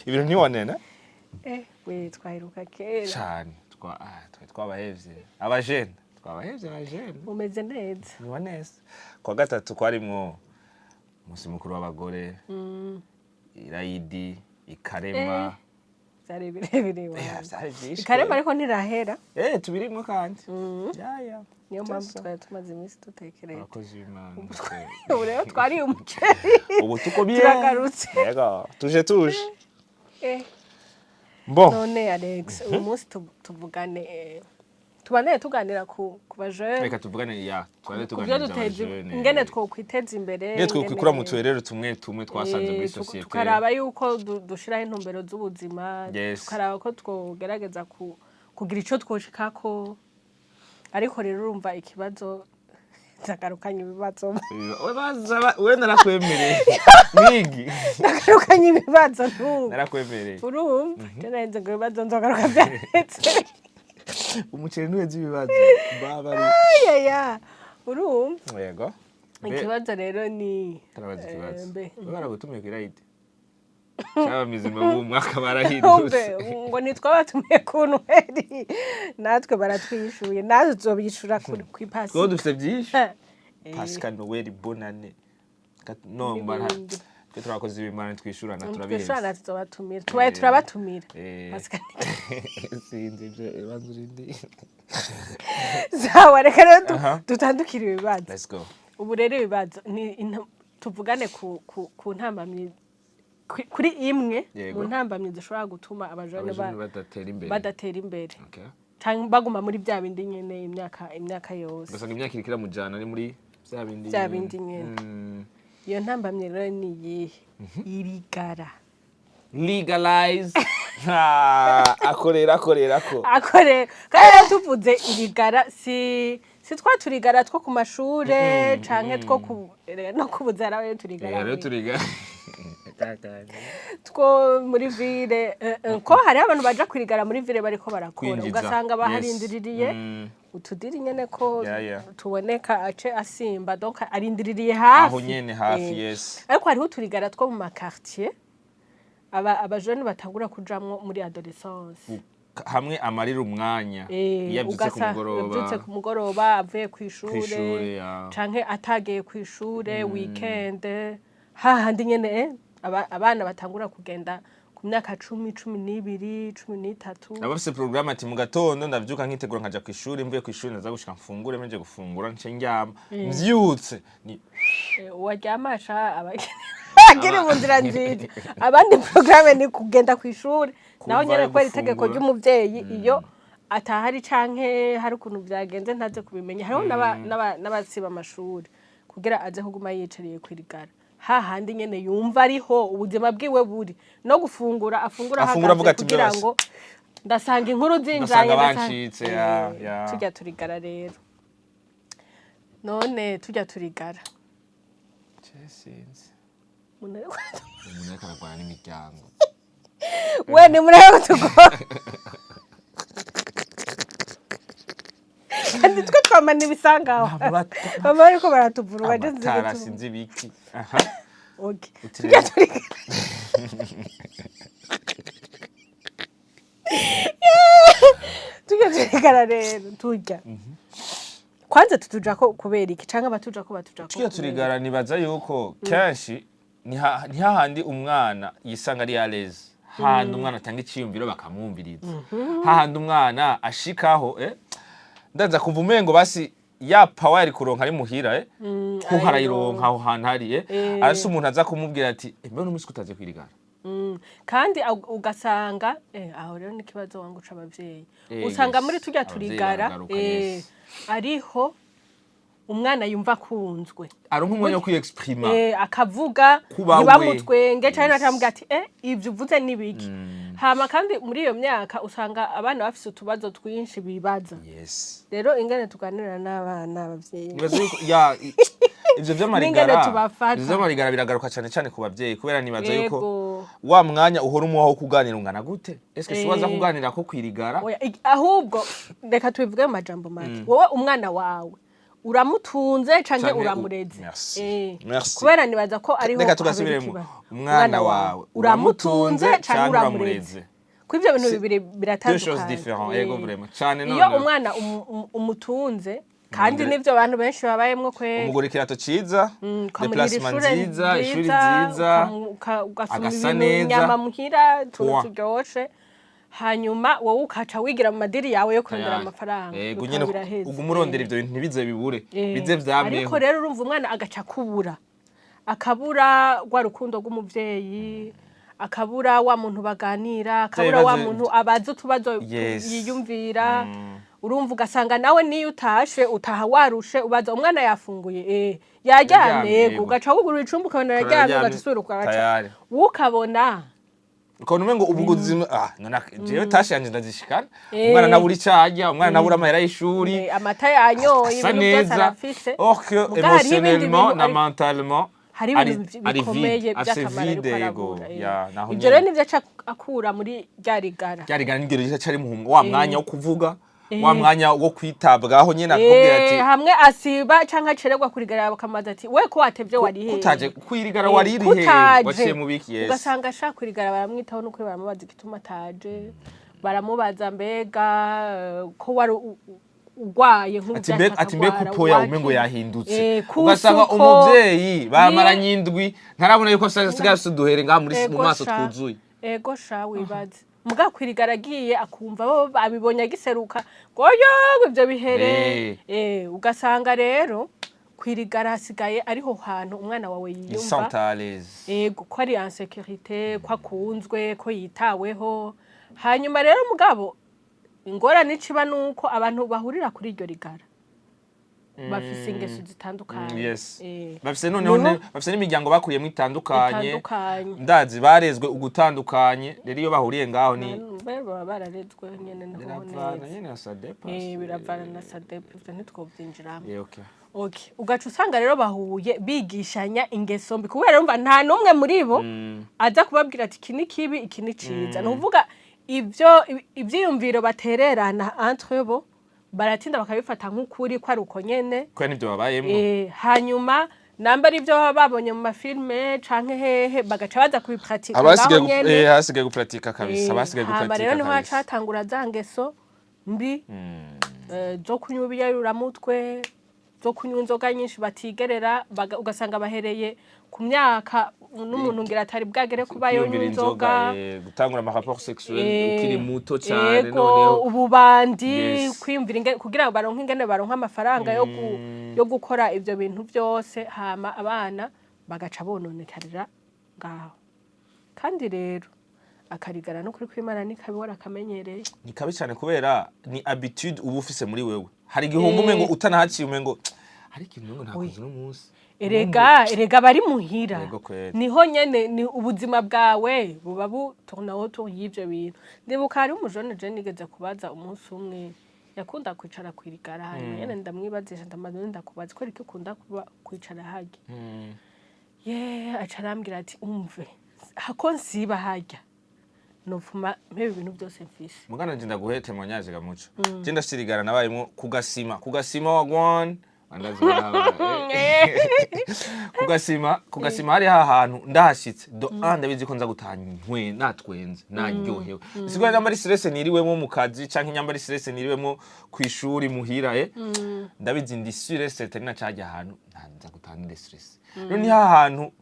Ibintu ntiwonena. We twaheruka kera. Cane, twari twabahevye abajene, twabahevye abajene. Mumeze neza? Niwa neza. Kwa gatatu kwarimwo umunsi mukuru w'abagore, irayidi ikarema. Vyari birebire. Iwanyu. Vyari vyinshi. Ikarema ariko ntirahera. Tubirimwo kandi, ya. Niyo mpamvu Sasa. twari tumaze iminsi dutekereza. Abakozi b'Imana. Ubu rero twariye umuceri. Ubu tuko bien. Turagarutse. Yego, tuje tuje. Bon. None Alex, uyu munsi tuvugane, tubandanye tuganira ku bajene. Reka tuvugane, ya, twari ku byo tuganiriza duteza abajene. Ingene twokwiteza imbere. Ingene twokwikura mu turere tumwe tumwe twasanze muri société. Tukaraba yuko dushiraho intumbero z'ubuzima, tukaraba ko twogerageza kugira ico twoshikako. Ariko rero urumva ikibazo, ndagarukanye ibibazo. We baza we narakwemereye mwigi. Ndagarukanye ibibazo ntubu. Narakwemereye. Urumva je narinze ngo ibibazo nzogaruka vyaretse. Umuceri ntuheze ibibazo baba ari. Ayaya, urumva. Yego. Ikibazo rero ni Tarabaza ikibazo. Mbe. We baragutumiye kw'irayidi cyaba mizima b'uyu mwaka barahindutse. Umve, ngo ntitwabatumiye ku Noheli, natwe baratwishuye, natwe tuzobishura kw'ipasi. Twaba dufite byinshi: Pasika, Noweli, Bonane. No mbara. N'ibindi. Twe turakoze ibimana, twishurana, turabiheza. Twishurana, tuzobatumira, tubaye turabatumira. Pasika. Sinzi ibyo, ibibazo urindi. Sawa, reka rero dutandukire ibibazo. Let's go. Ubu rero ibibazo ni tuvugane ku ntambamyi, kuri imwe mu ntambamyi zishobora gutuma abajene abajene badatera imbere. Badatera imbere canke baguma muri bya bindi nyene imyaka yose. Ugasanga imyaka iriko iramujana ari muri bya bindi. Bya bindi nyene. Iyo ntambamyi rero ni iyihe? Irigara. Legalize. Ah, akorera akorera ko. Akore kandi rero tuvuze irigara, si twa turigara two ku mashure canke two ku no ku buzara rero turigara. Rero turiga. Two muri ville, ko hariho abantu baja kwirigara muri ville bariko barakora. Kwinjiza. Ugasanga baharindiririye utudiri nyene ko tuboneka, ace asimba, donc arindiririye hafi. Aho nyene hafi. Ariko hariho uturigara two mu ma quartier aba abajene batangura kujamwo muri adolescence. Hamwe amarira umwanya iyo avyutse ku mugoroba. Yavyutse ku mugoroba avuye kw'ishure. Kw'ishure, ya. Canke atagiye kw'ishure weekend, hahandi nyene, abana batangura kugenda ku myaka 10, 12, 13. Aba afise programme ati: "Mu gatondo ndavyuka nkitegura nkaja kw'ishuri, mvuye kw'ishuri ndaza gushika mfungure, mpejeje gufungura nce ndyama, mvyutse ni." Uwaryamasha aba akiri mu nzira nziza, abandi programme ni kugenda kw'ishure naho Kuvayo nyene kubera itegeko gufungura. ry'umuvyeyi iyo atahari canke hari ukuntu vyagenze ntaze kubimenya. Hariho n'abasiba amashuri kugira aze kuguma yicariye kwirigara hahandi nyene yumva ariho ubuzima bwiwe buri, no gufungura afungura Afungura avuga ahagaze ati, kugira "Byose." ngo ndasanga inkuru zinjanye. Ndasanga bancitse, ya. Turya turigara rero, none turya turigara. Je sinzi. Umuntu Umuntu ariko aragwana n'imiryango. We ni murebe tugora kandi twe twamana ibisangaho baba bariko baratuvura baje. Amatara, sinzi ibiki, aha. Okay. Uti Turya rero. turigara, turya turigara rero, turya kwanza tutujako kubera iki, canke abatujako batujako Tujya kubera iki? turigara, nibaza yuko kenshi ni hahandi umwana yisanga ari à l'aise, hahandi umwana atanga iciyumviro bakamwumviriza, hahandi umwana ashikaho, ndaza kumva umengo basi ya power yari kuronka ari muhira, ko harayironka aho hantu hari, arase umuntu aza kumubwira ati: "Mbe uno munsi kutaze kwirigara." Kandi ugasanga aho rero n'ikibazo wangu c'abavyeyi. Usanga muri turya Abavyeyi turigara baragaruka, ariho umwana yumva akunzwe. Aronka umwanya wo kwiyexprima. Akavuga Kuba we. ntibamutwenge canke bakamubwira ati: "Ivyo uvuze nibiki?" Hama kandi muri iyo myaka usanga abana bafise utubazo twinshi bibaza. Rero ingene tuganira n'abana, abavyeyi Nibaza yuko ya ivyo vy'amarigara n'ingene tubafata. Ivyo vy'amarigara biragaruka cane cane ku bavyeyi, kubera nibaza yuko wa mwanya uhora umuha wo kuganira ungana gute? Eske si waza kuganira ko kwirigara? Oya, ahubwo reka tubivuge mu majambo make. Wowe umwana wawe Uramutunze canke uramureze? Merci. Merci. Kubera nibaza ko ariho Reka habera tugasubiremo. ikibazo. Umwana wawe uramutunze canke uramureze? Ko ivyo bintu bibiri Deux choses biratandukanye. différentes. Ego, vraiment cane. Iyo None umwana umutunze kandi, Umugore- nivyo abantu benshi babayemwo kweri. Umugura ikirato ciza, Ukamurihira déplacement ishure nziza, ishuri nziza, ugasuma agasa ibintu, neza. inyama muhira, utuntu Point. turyoshe, hanyuma wowe ukaca wigira mu madiri yawe yo kurondera Tayari. amafaranga. Ego. Bikaba Nyene biraheze. uguma urondera ivyo bintu ntibize bibure, bize vyameho. Ariko rero urumva umwana agaca akubura, akabura rwa rukundo rw'umuvyeyi, akabura wa muntu baganira, akabura wa muntu abaza utubazo yiyumvira. Urumva, ugasanga nawe niyo utashe, utaha warushe, ubaza umwana yafunguye, yaryamye. Yaryamye, yego. Yego. Ugaca wugurura icumba, ukabona araryamye. Araryamye, Ugaca usubira ugaca tayari. ukabona Ukabona umengo ubu buzima, none jewe tashe yanje ndazishikana, umwana nabura icyo arya, umwana nabura amahera y'ishuri, amata yanyoye, asa ibintu byose neza. arafise. Or que Muga hariho ibindi émotionnellement bintu na mentalement hari ari ibintu ari bikomeye vide, afise by'akamaro ariko vide, yego. arabura, Ya, naho Ibyo rero nyene. nivyo aca akura muri rya rigara. Ryarigana n'ingero rica ari muhungu wa mwanya wo kuvuga, wa mwanya wo kwitabwaho nyene, akakubwira ati Hamwe asiba canke acererwa kurigara, bakamubaza ati: "We ko watevye, wari hehe?" Kutaje kwirigara, wariri he? Kutaje. Waciye mu biki? Yes. Ugasanga ashaka kurigara, baramwitaho n'ukuri, baramubaza igituma ataje, baramubaza mbega ko wari urwaye nk'ubu Ati mbe byashaka ati mbe kugwara, kupoya waki- umengo yahindutse. Ugasanga Ugasanga umuvyeyi bamaranye indwi ntarabona yuko asigaye afise uduhere ngaha muri mu Ego maso sha. twuzuye. Ego sha, wibaze muga kwirigara agiye akumva bo abibonye agiseruka ngo yo ibyo bihere. Ugasanga rero kwirigara hasigaye ariho hantu umwana wawe yiyumva Il sent à l'aise. Ego, ko ari en sécurité, ko akunzwe, ko yitaweho. Hanyuma rero mugabo ingorane iciba nuko abantu bahurira kuri iryo rigara bafise ingeso zitandukanye. Bafise noneho bafise n'imiryango bakuriyemo itandukanye. Itandukanye. Ndazi barezwe ugutandukanye, rero iyo bahuriye ngaho ni Baba bararezwe nyene naho Biravana neza. nyene na ça dépend. Biravana na ça dépend, ivyo ntitwovyinjiramo. Yeah, okay. Okay. Ugaca usanga rero bahuye bigishanya ingeso mbi, kubera urumva nta n'umwe muri bo aza kubabwira ati: "Iki ni kibi, iki ni ciza." Ni ukuvuga ivyo ivyiyumviro batererana entre bo, baratinda bakabifata nk'ukuri ko ari uko nyene. Kubera nivyo babayemwo. Hanyuma namba ari ibyo baba babonye mu mafilme canke hehe, bagaca baza kubipratika Abasigaye ngaho nyene. Hasigaye gupratika kabisa, abasigaye Hama gupratika rero niho haca kabisa. hatangura za ngeso mbi zo kunywa ibiyayuramutwe, zo kunywa inzoga nyinshi batigerera, ugasanga bahereye ku myaka n'umuntu ngira atari bwagere kuba yonywa Kwiyumvira inzoga. inzoga, gutangura ama rapport sexuel ukiri muto cane. Ego. Noneho Ububandi, kwiyumvira kugira ngo baronke ingene baronke amafaranga yo gukora ivyo bintu byose. Hama abana bagaca bononekarira ngaho. Kandi rero akarigara no kuri kwimana ni kabi, warakamenyereye. Ni kabi cyane, kubera ni habitude uba ufise muri wewe. Hari igihe wumva umengo utanahaciye, umengo hari ikintu umengo ntakoze uno munsi. Erega bari muhira. Yego kweri. Niho nyene ni ubuzima bwawe buba butourna autour y'ivyo bintu. Ndibuka hariho umujene je nigeze kubaza umunsi umwe, yakunda kwicara kwirigara. Hanyuma nyene ndamwibazisha, ndamaze ndakubaza ko ariko ukunda kuba kwicara harya. Ye, aca arambwira ati: "Umve, hako nsiba harya nopfuma mpeba ibintu byose mfise." Mugana nje ndaguhe témoignage gamuco. Je ndashirigara nabayemo kugasima, kugasima wagwan andazi baraba, kugasima, kugasima hari hantu ndahashitse do ndabizi ko nza gutaha nkwe natwenze naryohewe. Bisigura nyamba ari stress niriwemo mu kazi canke nyamba ari stress niriwemo kwishuri muhira, ndabizi ndi sûr certain na cajya ahantu nza gutaha ndi stress. Rero ni hantu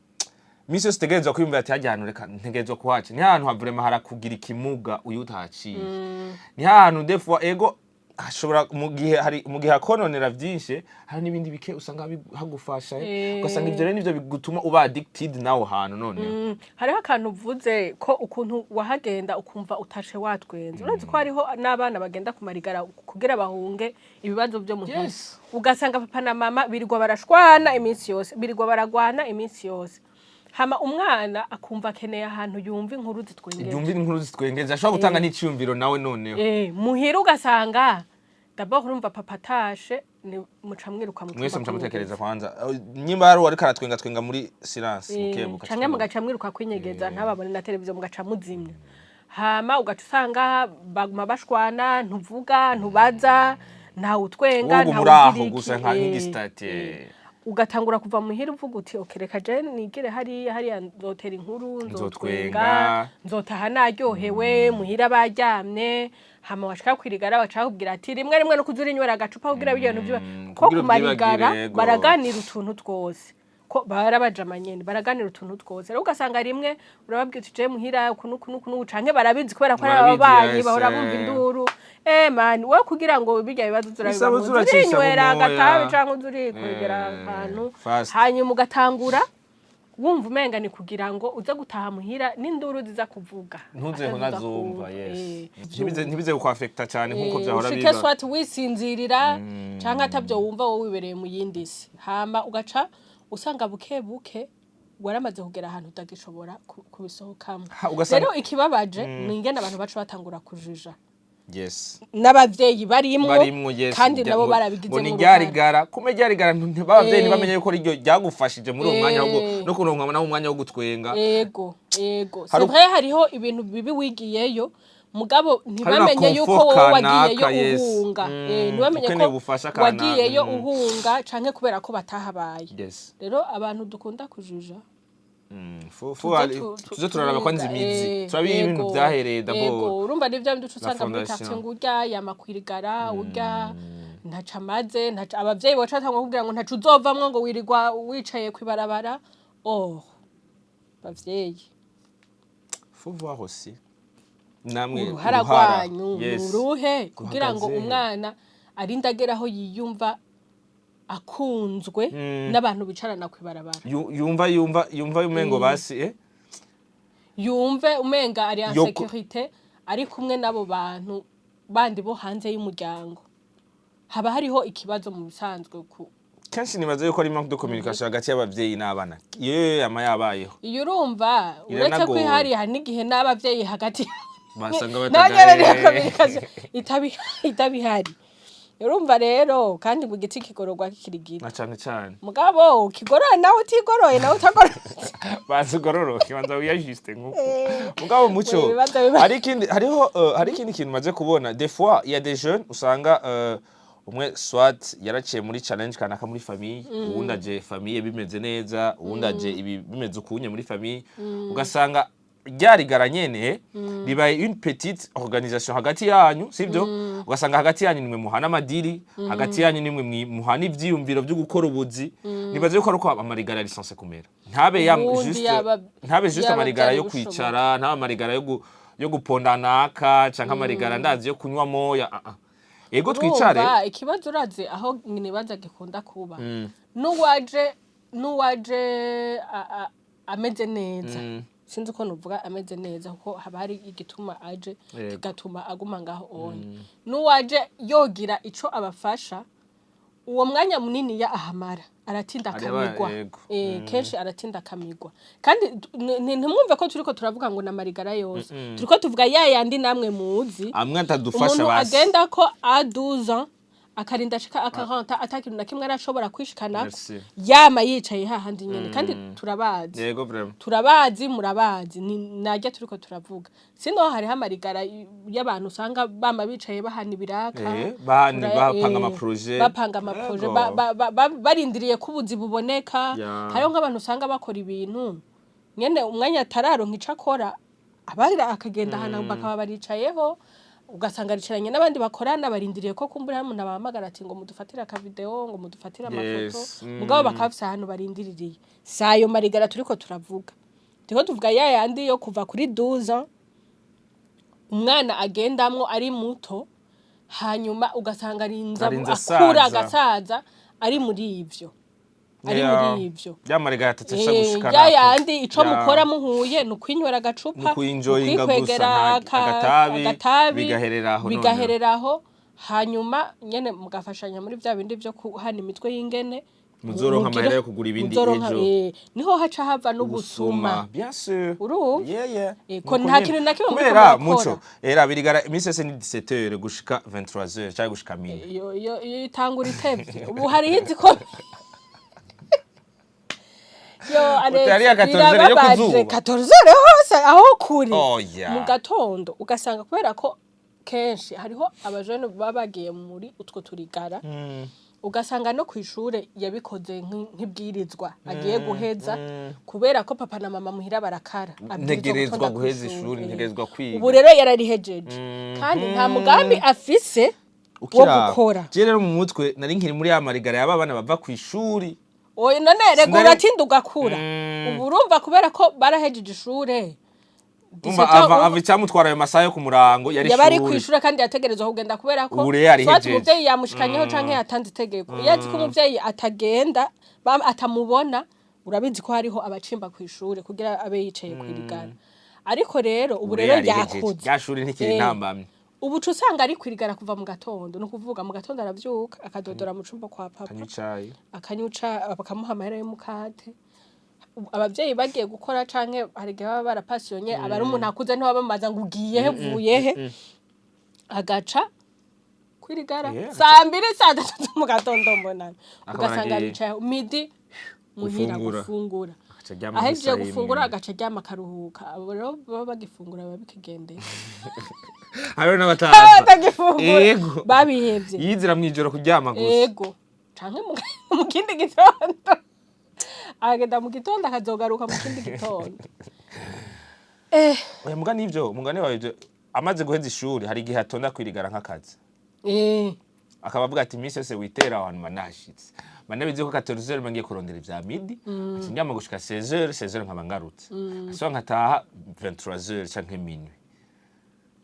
misi yose utegerezwa kwiyumvira ati: "Hajya hantu reka ntegerezwa kuhaca." Ni hantu ha vraiment harakugira ikimuga uyu utahaciye. Ni hantu des fois, ego, hashobora mu gihe hari mu gihe hakononera vyinshi, hari n'ibindi bike usanga hagufasha, ugasanga ivyo rero nivyo bigutuma uba addicted nawo hantu noneho. Hariho akantu uvuze ko ukuntu wahagenda ukumva utashe watwenze. Urazi ko hariho n'abana bagenda kumarigara kugira bahunge ibibazo byo muhira. Ugasanga papa na mama birirwa barashwana iminsi yose, birirwa baragwana iminsi yose, hama umwana akumva akeneye ahantu yumva inkuru zitwengeje. Yumva inkuru zitwengeje, ashobora gutanga n'iciyumviro nawe noneho. Muhira ugasanga d'abord urumva papa atashe ni muca mwiruka mu Mwese cumba muca mutekereza kwinyegeza. Kwanza nyimba hari uwariko aratwenga twenga muri silence bukebuka. Canke mugaca mwiruka kwinyegeza ntababone na televiziyo mugaca muzimya. Hama ugaca usanga baguma bashwana, ntuvuga, ntubaza. Ntawe utwenga, Wowe ntawe uri aho ugira iki, gusa nka nk'igi statue. Ugatangura kuva muhira uvuga uti: "Okay, reka je nigire hariya, hariya nzotera inkuru, nzotwenga, Nzotwenga. nzotaha naryohewe, muhira baryamye." Hama washaka kwirigara, bashaka kubwira ati rimwe rimwe no kuza urinywera agacupa kugira ibyo bintu ko Kugira kumarigara uvyibagire, yego. Baraganira utuntu twose, ko barabajama nyene, baraganira utuntu twose. Rero ugasanga rimwe urababwira uti: "Je muhira uku nuku nuku nuku," canke barabizi kubera ko ari Barabizi, ababanyi, bahora bumva induru. Man, wowe kugira ngo birya bibazo Bisaba uzurabibamwo, uza uracisha urinywera mu moya. agatabi canke uza urikwegera akantu, Fast. hanyuma ugatangura wumva umenga ni kugira ngo uze gutaha muhira n'induru ziza kuvuga Ntuze atazuza unazumva kumva. Yes, ntibize kukwafekta cyane nkuko vyahora Ushike biba. Soit wisinzirira canke atabyo wumva, wowe wibereye mu yindi si. Hama ugaca usanga buke buke waramaze kugera ahantu utagishobora kubisohokamo. Ha, ugasanga- Rero ikibabaje ni ingene abantu baca batangura kujija n'abavyeyi barimwo, Barimwo, yes. kandi nabo Ngo barabigizemo ni uruhara. ryarigara kume ryarigara, abavyeyi ntibamenye yuko riryo ryagufashije muri uwo mwanya, ahubwo no kuronka nawo umwanya wo gutwenga. Ego. Hari C'est vrai, hariho ibintu bibi wigiyeyo, mugabo ntibamenye na yuko comfort wowe wagiyeyo kanaka, yes. uhunga. Ntibamenye Ukeneye ko ubufasha kanaka, wagiyeyo uhunga canke kubera ko batahabaye. Rero abantu dukunda kujuja, Fu tuze turaraba kwanza imizi, turabe ibintu vyahereye d'abord. Ego, urumva ni vya bindi uca usanga muri Fondation. quartier ngo urya yamakwirigara, urya ntaco amaze, ntaco abavyeyi baca batangura kukubwira ngo ntaco uzovamwo, ngo wirirwa wicaye kw'ibarabara. Oh, bavyeyi, Faut voir aussi namwe uruhara rwanyu ni uruhe kugira ngo Ruhagaze he? umwana arinde agera aho yiyumva akunzwe n'abantu bicarana kw'ibarabara? Yumva umengo basi Yumve umenga ari en sécurité, ari kumwe n'abo bantu bandi bo hanze y'umuryango. Haba hariho ikibazo mu bisanzwe ku Kenshi nibaza yuko ari manque de communication hagati y'abavyeyi n'abana, iyo yama yabayeho. Iyo urumva uretse ko Iranagoye. ihari, hari n'igihe n'abavyeyi hagati Basanga naho nyene niyo batagaye. communication itaba ihari. Urumva rero kandi ngo igiti kigororwa kikiri gito. Na cane cane. Mugabo ukigorora nawe utigoroye, nawe utagororotse. Banza ugororoke, banza wiyajuste nkuko. Mugabo muco Ibibazo biba- hari ikindi, hariho hari ikindi kintu maze kubona. Des fois il y a des jeunes usanga umwe soit yaraciye muri challenge kanaka muri famille, uwundi aje famille bimeze neza, uwundi aje ibi bimeze ukunye muri famille, ugasanga ryarigara nyene ribaye une petite organisation hagati yanyu, sibyo? Ugasanga hagati yanyu nimwe muhana amadiri, hagati yanyu nimwe muhana ivyiyumviro vyo gukora ubuzi. Nibaze yuko ari uko amarigara ari censé kumera, ntabe ya Ubundi juste ntabe juste yaba amarigara byari yo bishoboka. kwicara, ntabe amarigara yo guponda naka canke amarigara ndazi yo kunywa moya. Ah, ah. Ego, twicare. Urumva ikibazo, urazi aho nibaza gikunda kuba? N'uwaje ameze neza, sinzi uko nuvuga ameze neza, kuko haba hari igituma aje kigatuma aguma ngaho onye. N'uwaje yogira ico abafasha, uwo mwanya munini ya ahamara aratinda akamigwa. Kenshi aratinda akamigwa. Kandi ntimwumve ko turiko turavuga ngo namarigara yose, turiko tuvuga ya yandi namwe muzi. Amwe atadufasha Umuntu basi. agenda ko a 12 ans, akarinda ashika akaranta atakintu na kimwe arashobora kwishikanako, Merci. yama yicaye hahandi nyene. Kandi turabazi. Yego, vraiment. Turabazi, murabazi, ni narya turiko turavuga. Sino hariho amarigara y'abantu usanga bama bicaye bahana ibiraka, Bahana, bapanga ama projet. Bapanga ama projet, barindiriye ko ubuzi buboneka. Hariho nk'abantu usanga bakora ibintu nyene, umwanya atararonka ico akora, abarira akagenda ahantu bakaba baricayeho, ugasanga aricaranye n'abandi bakorana, barindiriye ko kumbura hari umuntu abahamagara ati ngo mudufatire aka vidéo, ngo mudufatire amafoto. Mugabo bakaba bafise ahantu barindiririye. Si ayo marigara turiko turavuga, turiko tuvuga ya yandi yo kuva kuri 12 ans, umwana agendamwo ari muto, hanyuma ugasanga arinze Arinze akura, asaza. Agasaza ari muri ivyo, ari muri ivyo. Ya marigara atatu ashobora gushika Ya yandi ico mukora muhuye ni ukwinywera agacupa, Ni ukuyinjoyinga gusa, ukwikwegerera agatabi, agatabi, bigaherera aho noneho. Bigaherera aho. Hanyuma nyene mugafashanya muri vya bindi vyo kuhana imitwe y'ingene Muzoronka amahera yo kugura ibindi muzoronka, ejo. Niho haca hava n'ubusuma. Bien sûr. Urumva? Yeah. Ko Nuko nta nyene. kintu na kimwe muriko Kubera murakora. muco era birigara iminsi yose ni 17h gushika 23h cyangwa gushika minuit. Iyo itangura itevye, ubu hariho iziko yo Alex, Hariya 14 yo birababaje. kuzuba. 14 hose aho kuri Oya. mu gatondo, ugasanga kubera ko Kenshi hariho abajene baba bagiye muri utwo turigara, ugasanga no ku ishure yabikoze nk'ibwirizwa agiye guheza, kubera ko papa na mama muhira barakara, abwirizwa Ntegerezwa gutonda guheza kw'ishure. ishuri, ntegerezwa kwiga. Ubu rero yararihejeje kandi nta mugambi afise wo Ukiraba. gukora. Je rero mu mutwe nari nkiri muri ya marigara y'aba bana bava ku ishuri. Oya, none rega uratinda ugakura. Ubu urumva, kubera ko barahejeje ishure, Umva, 17 ava icyamutwara ayo masaha yo ku murango yari yaba ari ku ishuri. ishure, kandi yategerezwa kugenda kubera ko Ubu rero yarihejeje. soit umuvyeyi yamushikanyeho canke yatanze itegeko. Iyo azi ko umuvyeyi atagenda, atamubona, urabizi ko hariho abacimba ku ishure kugira abe yicaye kwirigara. Ariko rero ubu Ubu rero yarihejeje. yakuze. Rya shuri ntikiri intambamyi. Ubu uca usanga ari kwirigara kuva mu gatondo. Ni ukuvuga mu gatondo aravyuka, akadodora mu cumba kwa papa, Kanywa icayi. Akanyuca, bakamuha amahera y'umukate. Abavyeyi bagiye gukora, canke hari igihe baba barapasiyonye, aba ari umuntu akuze, ntibaba bamaza ngo ugiye he, uvuye he, agaca kwirigara 2:00, 3:00 zo mu gatondo mbonana, Akaba ugasanga aragiye. aricaye midi muhira Gufungura. Gufungura. Agaca aryama Ahejeje nk'isaha imwe. gufungura, agaca aryama akaruhuka. Abo rero baba bagifungura biba bikigendeye. Hariho n'abataza. Batagifungura. Yego. Babihevye. Yizira mw'ijoro kuryama gusa. Ego, canke mu kindi gitondo, agenda mu gitondo, akazogaruka mu kindi gitondo. Oya, mugani ivyo umugani wawe, ivyo amaze guheza ishuri, hari igihe atonda kwirigara nk'akazi, akaba avuga ati: "Iminsi yose witera aho hantu mba nahashitse, mba nabizi ko 14h mba ngiye kurondera ivya midi, ati ndyama gushika 16h, 16h nkaba ngarutse, asubira nkataha 23h canke minuit."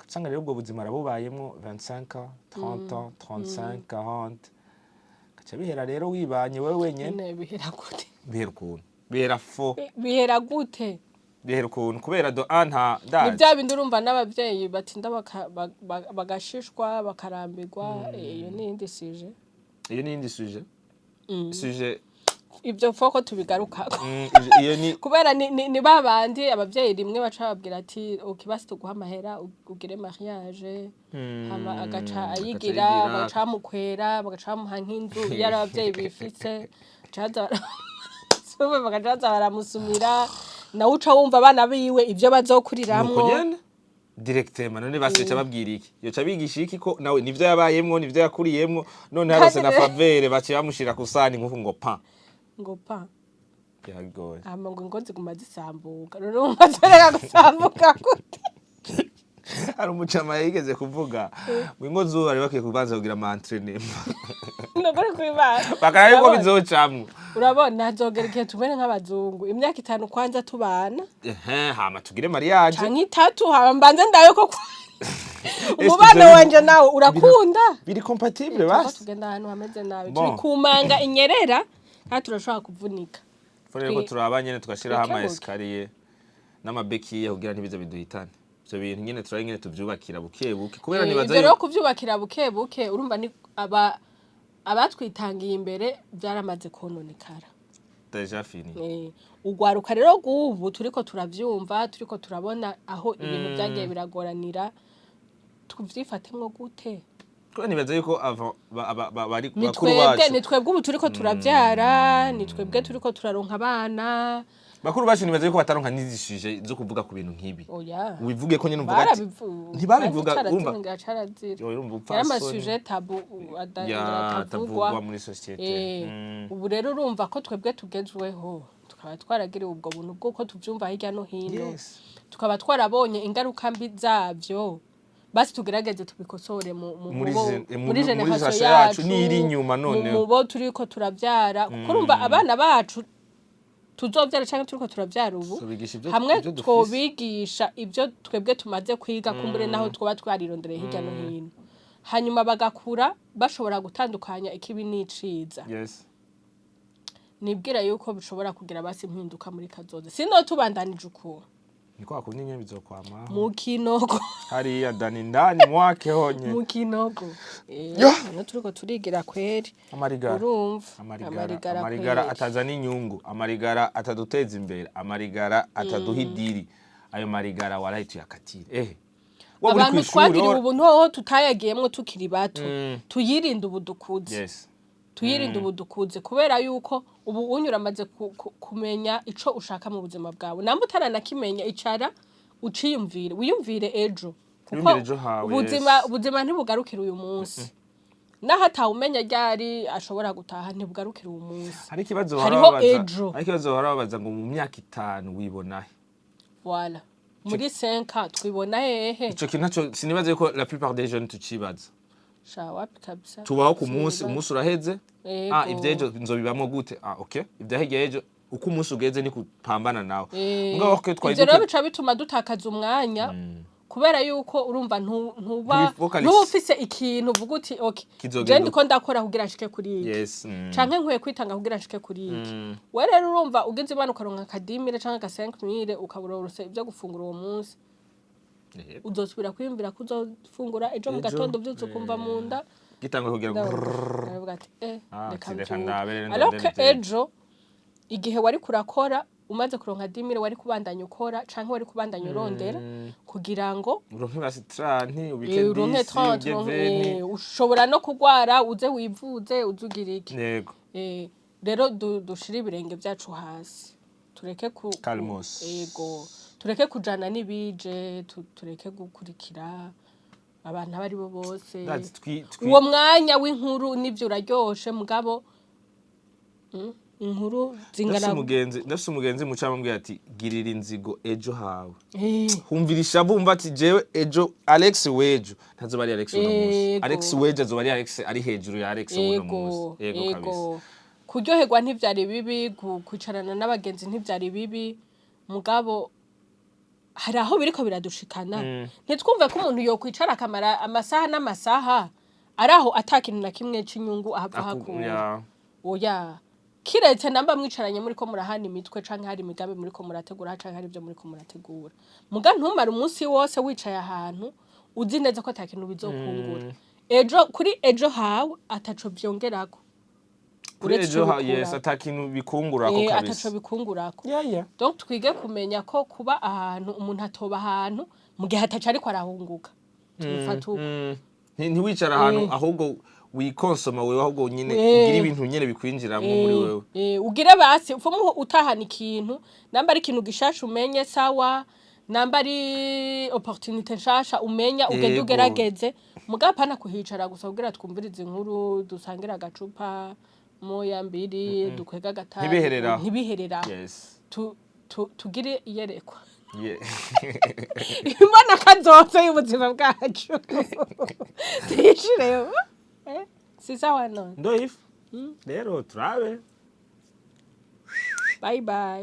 Usanga rero ubwo buzima arabubayemwo 25 ans, 30 ans, 35, 40, gaca bihera rero wibanye wewe wenyene. Nyene bihera gute? Bihera ukuntu, bihera fo. Bihera gute? Bihera ukuntu kubera do a nta Ni ndazi. Bya bindi urumva n'abavyeyi batinda bagashishwa, bakarambirwa. Iyo ni iyindi sujet. Iyo ni iyindi sujet, sujet. Ibyo foko tubigarukako. Iyo ni Kubera ni ba bandi abavyeyi rimwe baca bababwira ati: "Okay, basi tuguha amahera ugire mariage." Hama agaca ayigira, ayigira. Bagaca bamukwera, bagaca bamuha nk'inzu iyo ari abavyeyi bifise, bagaca baza baramusumira, nawe uca wumva abana biwe ivyo bazokuriramwo. Nuko nyene directement. None basi yoca babwira iki? Yoca bigisha iki ko nawe nivyo yabayemwo, nivyo yakuriyemwo? None harose na faveur, baciye bamushira ku sani nkuko ngo pa. Ngo pa. Biragoye. Hama ngo ingo ziguma zisambuka. None wumva zoreka gusambuka gute? Hari umucama yigeze kuvuga ngo ingo zubu bari bakwiye kubanza kugira ama entraînement. Nukuri kw'Imana. Bakaraba yuko Urabona? bizocamwo. Urabona, hazogera igihe tumere nk'abazungu, imyaka 5 kwanza tubana. Ehe, hama tugire mariage. Canke 3, hama mbanze ndabe ko Ese umubano ivyo wanje nawe urakunda. Biri compatible. Turiko Basi. tugenda ahantu hameze nabi. Bon. Turi kumanga inyerera kandi turashobora kuvunika. Fore ko turaba nyene tugashiraho ama Twikebuke. escalier n'amabekiye kugira ntibize biduhitane. Ivyo bintu nyene turabe nyene tuvyubakira buke buke, kubera nibaza Ivyo rero kuvyubakira buke buke, urumva ni aba abatwitangiye imbere byaramaze kononekara. Déjà fini. Ugwaruka rero rw'ubu turiko turavyumva, turiko turabona aho ibintu vyagiye biragoranira, tuvyifatemwo gute? Kubera nibaza yuko ava bari Ni bakuru twebwe, bacu. ni twebwe ubu turiko turavyara, ni twebwe turiko turaronka abana. Bakuru bacu nibaza yuko bataronka n'izi sujet zo kuvuga ku bintu nk'ibi. Oya. Ubivuge ko nyene uvuga ati ntibabivuga, urumva. Carazira. Yo, urumva Yari upfasoni. ama sujet tabou Ya atavugwa. Atavugwa muri société. Ubu rero urumva ko twebwe tugezweho, tukaba twaragiriwe ubwo buntu bw'uko tuvyumva hirya no hino, tukaba twarabonye ingaruka mbi zavyo, basi tugerageze tubikosore Muri muri muri génération génération yacu yacu n'iri inyuma noneho. Mu bo turiko turavyara, kuko urumva abana bacu tuzovyara canke turiko turavyara ubu, Tubigisha ivyo hamwe ivyo dufise. twobigisha ibyo twebwe tumaze kwiga, kumbure naho twoba twarirondereye hirya no hino, hanyuma bagakura bashobora gutandukanya ikibi n'iciza, nibwira yuko bishobora kugira basi impinduka muri kazoza. Sino tubandanije ukuntu, Ni kwa kundi nyene bizokwamaho. Mu kinogo. Hariya dani ndani mwake honye. Mu kinogo. Yo! Hano turiko turigira kweri. Amarigara. Urumva. Amarigara. Amarigara Amarigara kweri. atazana inyungu, amarigara ataduteza imbere, amarigara ataduha idiri, ayo marigara waraye tuyakatire waba uri Abantu kw'ishuri, twagiriwe ubuntu hoho tutayagiyemwo tukiri bato, tuyirinde ubu dukuze. Tuyirinde ubu dukuze, kubera yuko ubu unyura amaze kumenya ico ushaka mu buzima bwawe. Namba utaranakimenya, icara uciyumvire, wiyumvire ejo. Kuko Wiyumvire ejo hawe, ubuzima yes. ubuzima ntibugarukira uyu munsi. Naho atawumenya ryari ashobora gutaha, ntibugarukira uyu munsi. Hari ikibazo bahora Hariho babaza. ejo. Hari ikibazo bahora babaza ngo: mu myaka 5 wibonahe? Voilà, muri 5 twibona hehe? Ico kintu naco sinibaza yuko la plupart des jeunes tucibaza. Sha, wapi kabisa. Tubaho ku munsi. Sinibaza. Umunsi uraheze. Yego. Ah, ivy'ejo nzobibamwo gute? Ah, okay, ivya ejo, uko umunsi ugeze ni kupambana nawe. Mugabo ko twari Ivyo rero bica bituma dutakaza umwanya, kubera yuko urumva ntuba Ntubifocalise. ntuba ufise ikintu uvuga uti: "Okay, Kizogenda je ndiko ndakora kugira nshike kuri iki canke nkwiye kwitanga kugira nshike kuri iki." We rero urumva ugize imana ukaronka aka 10 000 canke aka 5 000, ukabura urose ivyo gufungura uwo munsi, uzosubira kwiyumvira ko uzofungura ejo mu Ejo, gatondo uvyutse ukumva mu nda gitangwa kugira ngo aravuga ati: "Eh, Ah, reka ati, reka mvyuke." ndabe rero Alors ndondere que ivyo. ejo igihe wari kurakora, umaze kuronka 10 000, wari kubandanya ukora canke wari kubandanya urondera kugira ngo uronke basi 30, ubike uronke 10, 30, urye 20. Ushobora no kugwara, uze wivuze, uze ugira iki. Rero dushire ibirenge vyacu hasi, tureke Calmos. Ego, tureke kujana n'ibije, tureke gukurikira abantu abo ari bo bose. Ndazi Uwo mwanya w'inkuru n'ivyo uraryoshe, mugabo inkuru ndafise zingana umugenzi, ndafise umugenzi muca amubwira ati: "Girira inzigo ejo hawe." Humvira ishavu, wumva ati: "Jewe ejo, Alex wejo ntazoba ari Alex uno munsi." Alex wejo azoba ari Alex ari hejuru ya Alex uno munsi. Yego kabisa. Kuryoherwa ntivyari bibi, kwicarana n'abagenzi ntivyari bibi, mugabo hari aho biriko biradushikana. Ntitwumve ko umuntu yokwicara akamara amasaha n'amasaha ari aho ata kintu na kimwe c'inyungu ahava hakura. Oya, kiretse namba mwicaranye muriko murahana imitwe, canke hari imigambi muriko murategura, canke hari ivyo muriko murategura. Muga ntumare umunsi wose wicaye ahantu uzi neza ko ata kintu bizokungura ejo, kuri ejo hawe ataco vyongerako. Kuri Uretse ejo ico yes, bikurako. ata kintu bikungurako kabisa. Ataco bikungurako. Yeah. Donc twige kumenya ko kuba ahantu, umuntu atoba ahantu mu gihe ataco ariko arahunguka. Tubifate uko. Ntiwicara ahantu, ahubwo wikonsoma wewe, ahubwo nyine ugira ibintu nyine bikwinjiramo muri wewe. Ugire basi upfume utahana ikintu, namba ari ikintu gishasha umenye, sawa, namba ari opportunité nshasha umenya, ugende ugerageze. Mugabo apana kuhicara gusa kugira twumvirize inkuru, dusangire agacupa moya mbiri, dukwega agatabi. Ntibihereraho. Ntibihereraho. Tugire iyerekwa, imbona kazoza y'ubuzima bwacu tuyishireho. Si sawa none? Ndo ifu rero turabe. Bye bye.